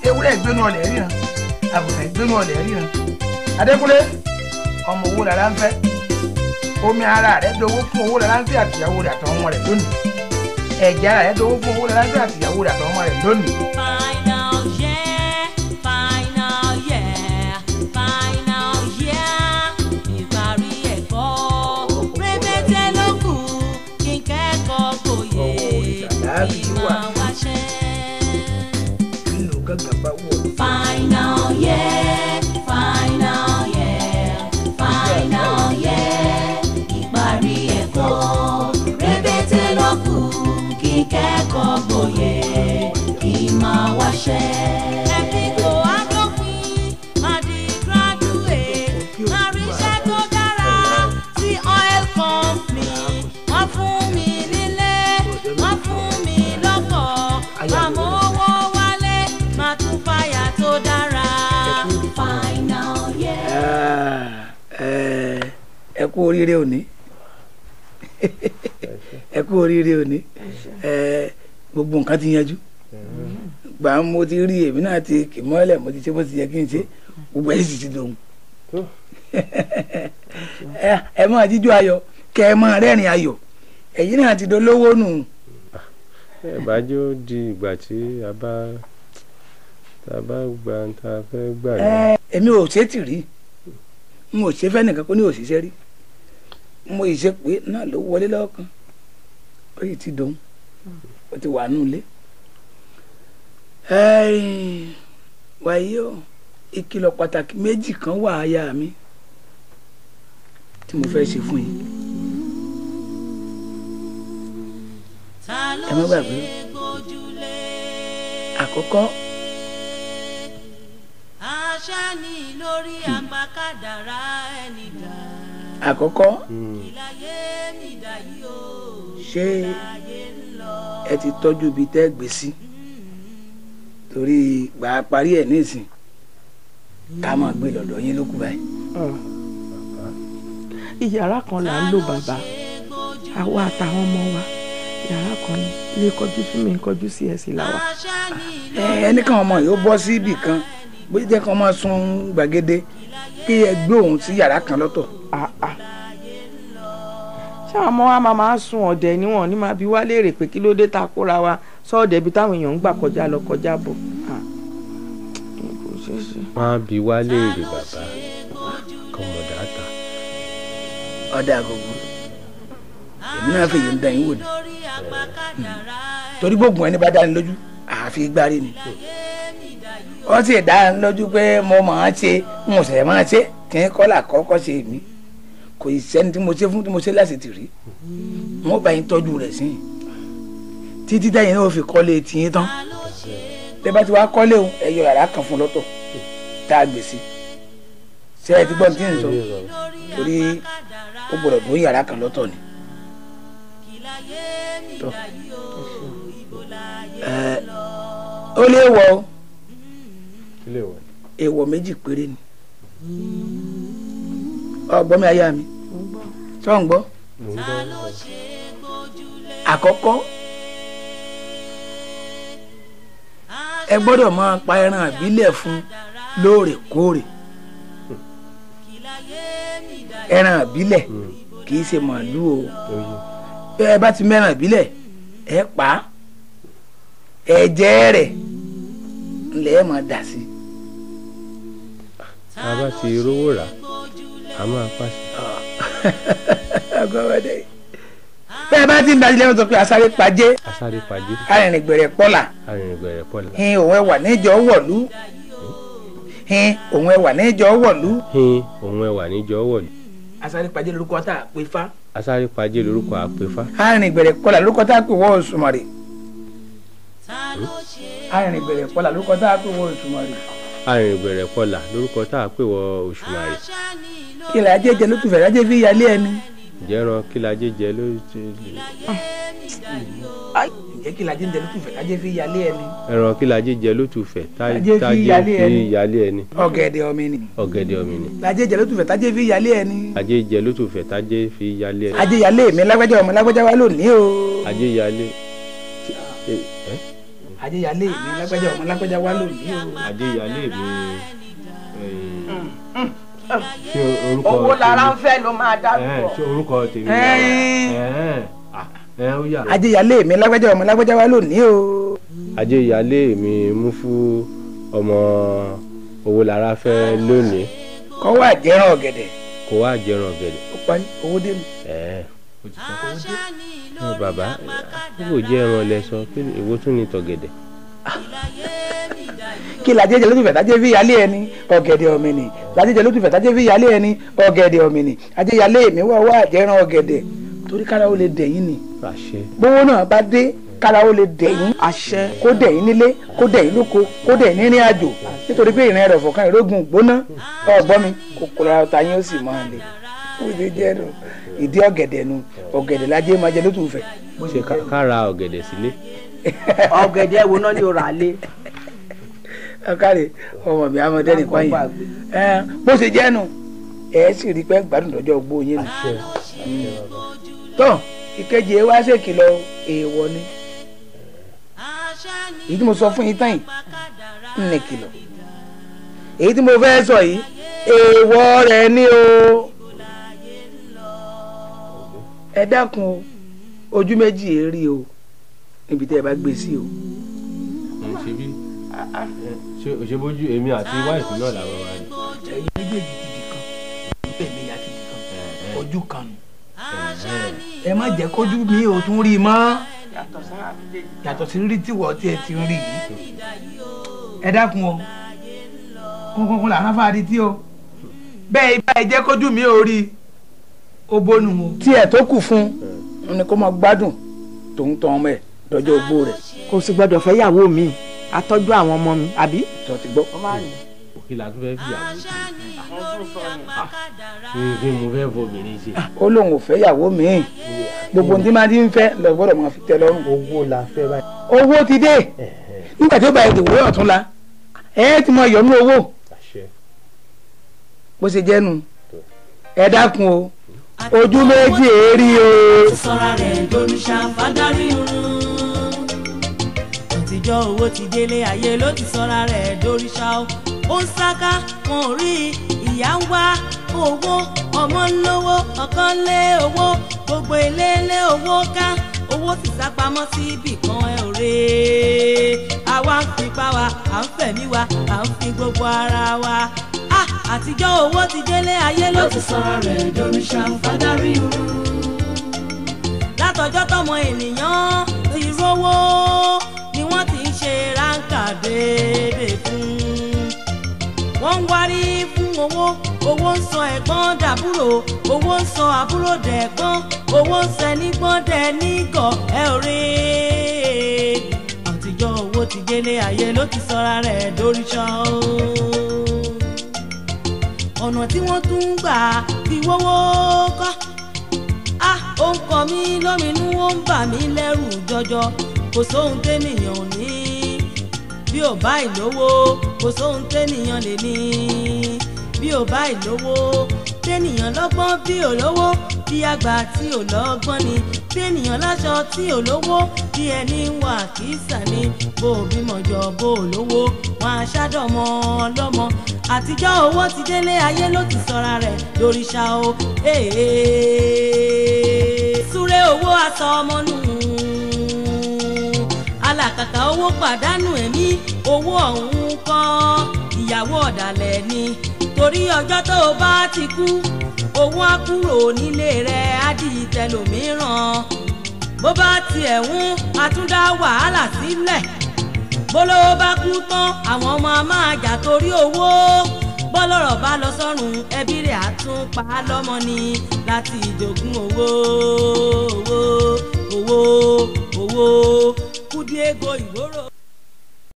Ewúrẹ́ ìgbénu ọ̀lẹ̀ ríran, àgùntàn ìgbénu ọ̀lẹ̀ ríran. Adékúnlé, ọmọ owó lára ń fẹ́. Omi ara rẹ̀ dowó fún owó lára ń fẹ́ àtìyàwó rẹ̀ àtàwọn ọmọ rẹ̀ lónìí. Ẹ̀jẹ̀ ara rẹ̀ dowó fún owó lára ń fẹ́ àtìyàwó rẹ̀ àtàwọn ọmọ rẹ̀ lónìí. Final year, final year, final year, ìparí ẹ̀kọ́. Rẹpẹtẹ ló kù kí n kẹ́kọ̀ọ́ gboyè, kí n máa wáṣẹ́. Nínú gángan bá wọ̀. Final year, final year, final year, ìparí ẹ̀kọ́. Rẹpẹtẹ ló kù kí n kẹ́kọ̀ọ́ gboyè, kí n máa wáṣẹ́. Ẹbí kò á dópin, máa di graduate, máa ríṣẹ́ tó dára sí oil company. Wọ́n fún mi nílé, wọ́n fún mi lọ́kọ̀, máa mówó wálé, máa tún fàyà tó dára. Final year. Ẹ kú oríire òní, ẹ kú oríire òní. Gbogbo nǹkan ti yanjú. Gbà mo ti rí èmi náà ti kì mọ́lẹ̀, mo ti ṣe bó ti yẹ kí n ṣe, gbogbo ẹ̀ sì ti dòun. Ẹ máa jíjó ayọ̀, kẹ ẹ máa rẹ́rìn ayọ̀, ẹ̀yin náà ti dolówó nù. Ẹ bá jẹ́ ó di ìgbà tí a bá gba tá a fẹ́ gbà náà. Èmi ò ṣe tì rí, n ò ṣe fẹ́ nìkan kó ní òṣìṣẹ́ rí, mo ì ṣe pé náà ló wọlé lọ́wọ́ kan, ó sì ti dòun, ó ti wà nù ilé. Wàyí o, ìkìlọ̀ pàtàkì méjì kan wà aya mi tí mo fẹ́ ṣe fún yín. Ta ló Ẹ má gbàgbé. ṣe gbójúlé? Àkọ́kọ́, Àṣà ni lórí àpàkàdàrà ẹni dà. àkọ́kọ́, Ìláyé mi dà yìí o. ṣé Láyé ń lọ. ẹ ti tọ́jú ibi tẹ́ gbé sí? Torí gbà á parí ẹ̀ nísìn, ká máa gbé lọ́dọ̀ yín lókù báyìí. Ìyàrá kan là ń lò bàbá, àwa àtàwọn ọmọ wa, yàrá kan ni, ilé kọjú sí mi kọjú sí ẹ sí la wà. Àṣà ni lórí Ẹnì kan ọmọ yóò bọ́ sí ibì kan, bó jẹ́ kí wọ́n máa sun gbàgede, kí ẹ gbé òun sí yàrá kan lọ́tọ̀. Ah, ah. Ṣé àwọn ọmọ wa máa máa sun ọ̀dẹ̀ níwọ̀n ní máa bi wá léèrè pé kí ló dé ta kóra wa sọ́ọ̀dẹ̀ ibi táwọn èèyàn ń gbà kọjá lọ kọjá bọ̀? Ah, kò ṣeé ṣe. Wọ́n á bi wá léèrè bàbá kọ́mọ dáta. Ọ̀dà àgọ̀gọ̀, èmi náà fèyí ń dán yín wò ni, lórí àpàkàdàrà torí gbógun ẹni bá dání lójú àfi gbárí ni. Ó sì dá ní lójú pé mo máa ṣe, mo sì máa ṣe kí n kọ́là kọ́kọ́ ṣe mí. Kò ì sẹ́ni tí mo ṣe fún tí mo ṣe láti rí. Wọ́n bá yín tọ́jú rẹ̀ sí i títí tẹ́yìn náà fi kọ́lé tiyín tán. Tẹ́ bá ti wá kọ́lé o, ẹ yọ yàrá kan fún lọ́tọ̀ tá a gbé sí. Ṣé ẹ ti gbọ́ ní tí ń sọ? Torí ó gbọ́dọ̀ dún yàrá kan lọ́tọ̀ ni. Tọ́. Ó lé wọ o, Kí lè wọ̀? èèwọ̀ méjì péré ni. Ọgbọ́n mi aya mi, sọ ń gbọ́. Mo ń gbọ́. Àkọ́kọ́, ẹ gbọ́dọ̀ máa pa ẹran àbílẹ̀ fún lóòrèkóòrè. Ẹran àbílẹ̀ kì í ṣe màálù o. Bẹ́ẹ̀ bá ti mẹ́ran àbílẹ̀, ẹ pa á, ẹ̀jẹ̀ rẹ̀ ńlẹ̀ ẹ̀ máa dà sí. Tá a bá ti rówó rà, a máa pàṣẹ. Ọgọ́wọ́dé. Bẹ́ẹ̀ bá ti ń dájú lẹ́wọ̀n tó pé asáré pajé, Asáré pajé, arìnrìn-gbẹ̀rẹ̀ pọ́là, arìnrìn-gbẹ̀rẹ̀ pọ̀là. Hin òun ẹwà níjọ wọ̀lú. Hin òun ẹwà níjọ wọ̀lú. Hin òun ẹwà níjọ wọ̀lú. Asáré pajé lórúkọ tá a pè fá. Asáré pajé lórúkọ àpèfá. Arìnrìn-gbẹ̀rẹ̀ pọ́là lórúkọ tá a pè wọ́ Òṣùmàrè. Arìnrìn-gbẹ̀rẹ̀ pọ́là lórúkọ tá a pè wọ́ Òṣùmàrè. Arìnrìn-gbẹ̀rẹ̀ pọ̀là lórúkọ tá a pè wọ Òṣùmàrè. Kí la jẹ́ jẹ lótùfẹ̀ lájẹ́ fi yálé ẹni. Jẹ́ran kí la jẹ́ jẹ ló ti. Ǹjẹ́ kí la jẹ́ jẹ lótùfẹ̀ lájẹ́ fi yálé ẹni? Ẹran kí la jẹ́ jẹ lótùfẹ̀ Tájé fi tájé yálé fi ẹni. yálé ẹni. Ọ̀gẹ̀dẹ̀ ọ̀mìnì. Ọ̀gẹ̀dẹ̀ ọ̀mìnì. Lajẹ́ jẹ lótùfẹ̀ tájé fi yálé ẹni. Ajé jẹ lótùfẹ̀ tájé fi yálé ẹni. Ajé yálé mi lágbájá ọmọ lágbájá wa lónìí o. Ajé yálé. Ẹ́ Ajéyalé mi lágbájá ọmọ lágbájá wá lónìí o. Ajéyalé mi ṣé orúkọ owó lára ń fẹ́ ló máa dárúkọ. Ṣé orúkọ tèmi ni? Ajéyalé mi lágbájá ọmọ lágbájá wá lónìí o. Ajéyalé mi mú fún ọmọ owó lára fẹ́ lónìí. Kó wá jẹran ọ̀gẹ̀dẹ̀. Kó wá jẹran ọ̀gẹ̀dẹ̀. Ó parí owó dé mi. Ó ti tán. Bàbá kò jẹ́ ẹran lẹ sọ pé èwo tún ni tọ̀gẹ̀dẹ̀. Kí lajẹjẹ lójú fẹ̀tájẹ́ fi yálé ẹni ọ̀gẹ̀dẹ̀ ọ̀mìnì lajẹjẹ lójú fẹ̀tájẹ́ fi yálé ẹni ọ̀gẹ̀dẹ̀ ọ̀mìnì. Ajéyalé mi wá wá jẹran ọ̀gẹ̀dẹ̀ torí kára ó lè dẹ̀yìn ni. Bówó náà bá dé kára ó lè dẹ̀yìn. Àṣẹ. Kó dẹ̀yìn nílé kó dẹ̀yìn lóko kó dẹ̀yìn nírìn àjò nítorí pé ìrìn ẹrọ̀fọ̀ kan ìrógùn gbóná ọ̀gbọ́n mi kòkòrò ara yín ó sì máa le. Ó ti jẹ́ nu ìdí ọ̀gẹ̀dẹ̀ nu ọ̀gẹ̀dẹ̀ lajẹ́ máa jẹ lótú fẹ̀. Ṣe ká ra ọ̀gẹ̀dẹ̀ sílé. Ọ̀gẹ̀dẹ̀ wo náà ni o rà lé. Ọ̀kàrẹ̀ ọmọ mi àmọ́ dẹ́nì kan yìí bó ṣe jẹ́ nu ẹ̀ sì rí pé gbádùn lọ́jọ́ ogbó yín nù. Tó ìkejì ẹ wá ṣèkìlọ̀ èèwọ̀ ni èyí tí mo sọ fún yín tán yìí ń ní kìlọ̀ èyí tí mo fẹ́ sọ yìí èèwọ̀ rẹ̀ ni o. Ẹ dákun o, ojú méjì èrí o níbi tí ẹ bá gbé sí o. Ṣe ṣe bójú èmi àti wáìfì náà làwọn wà ní. Ẹ̀yin méjèèjì ti di kan, bẹ́ẹ̀ ni ìyá ti di kan, ojú kan nù. Ẹ má jẹ́ kójú mi ò tún rí i mọ́ yàtọ̀ sí rírí tíwọ́ tí ẹ ti ń rí yìí. Ẹ dákun o, kúnkúnkún làwọn afáàdì tí o bẹ́ẹ̀ ibà ẹ jẹ́ kójú mi ò rí i ó bónú o. Tí ẹ tó kù fún un ni kó máa gbádùn tòun tán ọmọ ẹ dọjọ́ ogbó rẹ̀. Kò sì gbọ́dọ̀ fẹ́ yàwó mi àtọ́jú àwọn ọmọ mi àbí. Tó ti gbọ́. Kí la tún fẹ́ fi yàwó ṣe? Kí mo fẹ́ fobìnrin ṣe. Ó lóun ò fẹ́ yàwó mi gbogbo ohun tí máa ti ń fẹ́ lọ gbọ́dọ̀ máa fi tẹ́ lọ́rùn. Owó la fẹ́ báyìí. Owó ti dé nígbà tí ó bá ètò ìwé ọ̀tún la ẹ ti mọ ìyọnú owó bó ṣe jẹ́ nu ẹ dákun o ojú méjì èrí o. Sọ́ra rẹ̀ dorúṣà fádárí run. Àtijọ́ owó ti délé ayé ló ti sọ́ra rẹ̀ dorúṣà o. Ó ń sáká wọn ò rí ìyá ń wá owó ọmọ ń lówó ọkọ ń lé owó gbogbo ilé ń lé owó ká owó sì sá pamọ́ sí ibì kan ẹ ò rè é. Àwa ń fipá wa à ń fẹ̀mí wa à ń fi gbogbo ara wa. Àtijọ́ owó ti délé ayé ló ti sọ̀rọ̀ rẹ̀ dorúṣà fádárí run. Látọjọ́ tọmọ ènìyàn ti rówó ni wọ́n ti ń ṣe ráńkà déédéé fún. Wọ́n ń wárí fún owó, owó ń sọ ẹ̀gbọ́n dàbúrò, owó ń sọ àbúrò dẹ̀gbọ́n, owó ń sọ ẹnigbọ́n dẹ̀nígọ̀ ẹ ò rí. Àtijọ́ owó ti délé ayé ló ti sọ̀rọ̀ rẹ̀ dorúṣà o. Ọ̀nà tí wọ́n tún ń gbà fi wọ́wọ́ kọ́. A ó ń kọ mí lóminú ó ń bà mí lẹ́rù jọjọ kò sóhun tẹ́nìyàn ò ní. Bí ò bá ìlówó kò sóhun tẹ́nìyàn lè ní. Bí ò bá ìlówó tẹ́nìyàn lọ́gbọ́n bí ò lówó bí àgbà tí ò lọ́gbọ́n ni. Tẹ́nìyàn láṣọ tí ò lówó bí ẹni wà kìsà ni. Bó o bímọ jọ bó o lówó wọn aṣáàdọ̀mọ́ lọ́mọ. Àtijọ́ owó ti délé ayé ló ti sọra rẹ̀ lóríṣà o. Súré owó aṣọ ọmọ nù. Alàkàkà owó pàdánù ẹ̀mí owó ọ̀hún kọ́ ìyàwó ọ̀dàlẹ̀ ni. Torí ọjọ́ tó o bá ti kú owó á kúrò nílé rẹ̀ á di tẹlòmíràn. Bó bá tiẹ̀ ń àtúndá wàhálà sílẹ̀. Bólówó bá kú tán àwọn ọmọ a máa jà torí owó. Bọ́lọ́rọ̀ bá lọ sọ́run ẹbí rẹ̀ á tún pa á lọ́mọ ni láti jogún owó owó owó owó kúdí ego ìgboro.